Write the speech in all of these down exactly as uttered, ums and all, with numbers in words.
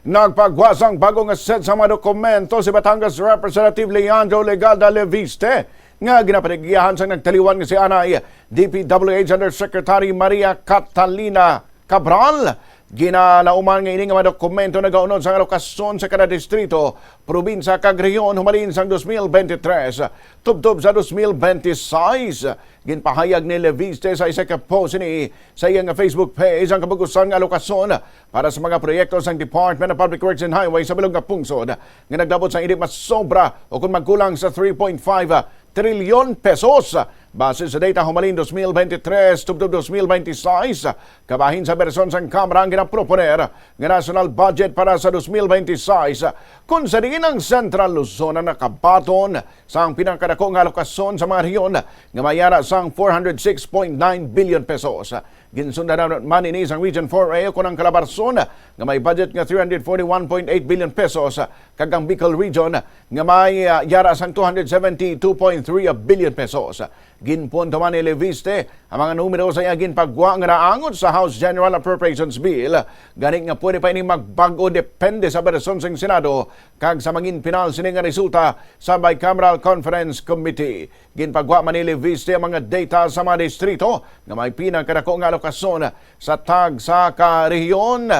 Nagpagwa sang bago nga set sa mga dokumento si Batangas Representative Leandro Legarda Leviste, nga ginapanigiyahan sang nagtaliwan nga si anay D P W H Undersecretary Maria Catalina Cabral. Ginalauman nga ini nga mga dokumento nagaunod sang alokasyon sa kada distrito, probinsya, kag rehiyon humalin sang dos mil bente tres tubtob sa dos mil bente sais. Ginpahayag ni Leviste sa isa ka post ini sa iya nga Facebook page ang kabug-usan nga alokasyon para sa mga proyekto sang Department of Public Works and Highways sa bilog nga pungsod, nga naglabot sa hindi masobra o kung magkulang sa three point five trilyon pesos. Base sa data humalin dos mil bente tres tubtob dos mil bente sais, kabahin sa bersyon sang Kamara ang ginaproponer nga national budget para sa dos mil bente sais, kung sa diin ang Central Luzon ang nakabaton sang pinakadako nga alokasyon sa mga rehiyon, nga may yara sang four hundred six point nine billion pesos. Ginsundan naman ini sang Region four A, kon ang Calabarzon, nga may budget nga three hundred forty-one point eight billion pesos, kag ang Bicol Region, nga may, ah, yara sang two hundred seventy-two point three billion pesos. Ginpunto man ni Leviste ang mga numero sa iya ginpagwa nga naangot sa House General Appropriations Bill, gani nga pwede pa ini magbag-o depende sa bersyon sang Senado kag sa mangin pinal sini nga resulta sa Bicameral Conference Committee. Ginpagwa man ni Leviste ang mga data sa mga distrito nga may pinakadako nga alokasyon sa tagsa ka rehiyon.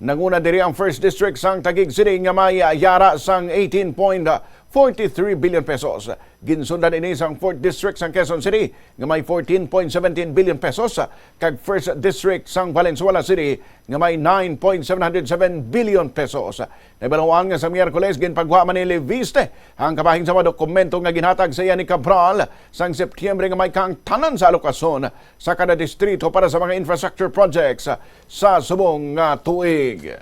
Nanguna diri ang First District sang Taguig City nga may yara sang eighteen point forty-three billion pesos. Ginsundan ini sang Fourth District sang Quezon City nga may fourteen point seventeen billion pesos, kag First District sang Valenzuela City nga may nine point seven hundred seven billion pesos. Nahibaluan nga sa Miyerkules, ginpagwa man ni Leviste ang kabahin sa mga dokumento nga ginhatag sa iya ni Cabral sang Setyembre nga may kaangtanan sa alokasyon sa kada distrito para sa mga infrastructure projects sa subong nga tuig.